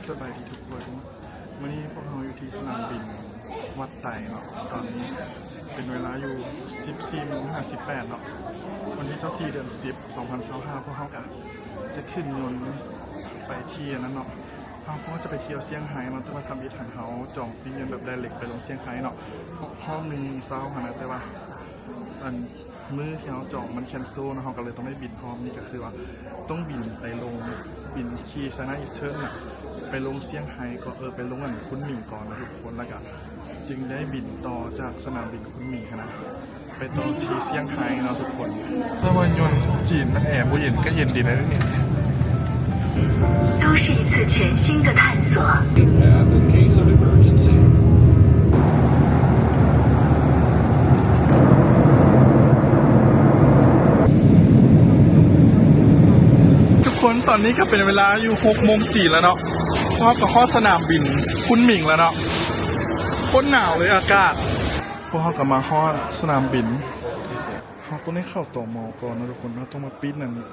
ສະບາຍດີທຸກຄົນ, ມື້ນີ້ພວກເຮົາຢູ່ທີ່ສະໜາມບິນວັດໄຕເນາະ. ຕອນນີ້ເປັນເວລາຢູ່ສິບສີ່ໂມງຫ້າສິບແປດເນາະ, ວັນທີຊາວສີ່ ເດືອນສິບ ສອງພັນຊາວຫ້າ. ພວກເຮົາກະຈະຂຶ້ນຍົນໄປທີ່ອັນນັ້ນເນາະ, ພວກເຮົາຈະໄປທ່ຽວຊຽງໄຮ້ເນາະ, ແຕ່ວ່າທຳອິດຫັ້ນເຮົາຈອງປີ້ງຍົນແບບໄດເຣັກໄປລົງຊຽງໄຮ້ເນາະ. ຮອບໜຶ່ງໂມງເຊົ້າຫັ້ນນະ, ແຕ່ວ່າອັນ ມື້ທີ່ເຮົາຈອງມັນແຄນເຊິລເນາະ, ເຮົາກໍເລີຍຕ້ອງໄດ້ບິນຮອບນີ້ ກໍຄືວ່າຕ້ອງບິນໄປລົງ ບິນຂີ່ China Eastern ນະ ໄປລົງຊຽງໄຮ້ກ່ອນ, ເອີ ໄປລົງອັນຄຸນໝິງກ່ອນນະທຸກຄົນ, ແລ້ວກະຈຶ່ງໄດ້ບິນຕໍ່ຈາກສະໜາມບິນຄຸນໝິງຫັ້ນນະ ໄປຕໍ່ທີ່ຊຽງໄຮ້ເນາະທຸກຄົນ. ແຕ່ວ່າຍົນຈີນມັນແອບໍ່ເຢັນ ກໍເຢັນດີນະນີ້. 都是一次全新的探索。 ທຸກຄົນ ຕອນນີ້ກໍເປັນເວລາຢູ່ຫົກໂມງຈີນແລ້ວເນາະ, ພວກເຮົາກໍຮອດສະໜາມບິນຄຸນໝິງແລ້ວເນາະ. ໂຄດໜາວເລີຍອາກາດ. ພວກເຮົາກໍມາຮອດສະໜາມບິນ, ເຮົາຕ້ອງໄດ້ເຂົ້າ ຕມ ກ່ອນເນາະທຸກຄົນ, ເຮົາຕ້ອງມາປີ້ນອັນນີ້.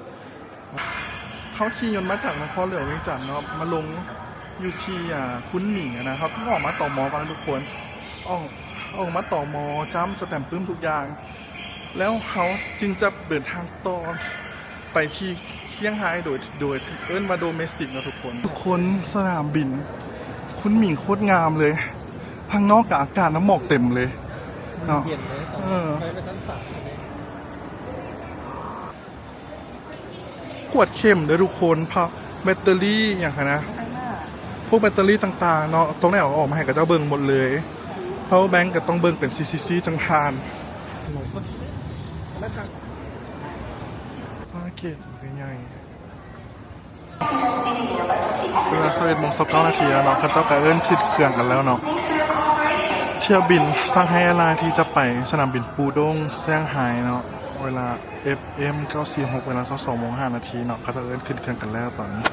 ເຮົາຂີ່ຍົນມາຈາກນະຄອນຫຼວງວຽງຈັນເນາະ ມາລົງຢູ່ທີ່ ອ່າ ຄຸນໝິງຫັ້ນນະ, ເຮົາຕ້ອງອອກມາ ຕມ ກ່ອນນະທຸກຄົນ. ອອກ ອອກມາ ຕມ ຈ້ຳສະແຕັມປຶ້ມທຸກຢ່າງ, ແລ້ວເຮົາຈຶ່ງຈະເດີນທາງຕໍ່ໄປທີ່ຊຽງໄຮ້ໂດຍ ໂດຍເອີ້ນວ່າ Domestic ເນາະທຸກຄົນ. ທຸກຄົນ ສະໜາມບິນຄຸນໝິງໂຄດງາມເລີຍ, ທາງນອກກໍອາກາດນຳໝອກເຕັມເລີຍເນາະ. ເຢັນເລີຍ ເອີ ໄປຊັ້ນສາມ ກວດເຂັມເດີທຸກຄົນ, ພະ ແບັດເຕີຣີຫຍັງຫັ້ນນະ, ພວກແບັດເຕີຣີຕ່າງໆເນາະ ຕ້ອງໄດ້ເອົາອອກມາໃຫ້ເຂົາເຈົ້າເບິ່ງໝົດເລີຍ. ພາວເວີແບັງກໍຕ້ອງເບິ່ງເປັນຊີຊີຊີຈັ່ງຜ່ານ. ພາເກດມັນກໍໃຫຍ່. ເວລາຊາວເອັດໂມງຊາວເກົ້ານາທີແລ້ວເນາະ, ເຂົາເຈົ້າກໍເອີ້ນຂຶ້ນເຄື່ອງກັນແລ້ວເນາະ. ຖ້ຽວບິນຊາງໄຮແອລາຍທີ່ຈະໄປສະໜາມບິນປູດົງ ຊຽງໄຮ້ເນາະ, ເວລາ ເອັຟເອັມ ເກົ້າສີ່ຫົກ ເວລາຊາວສອງໂມງຫ້ານາທີເນາະ, ເຂົາເຈົ້າເອີ້ນຂຶ້ນເຄື່ອງກັນແລ້ວຕອນນີ້.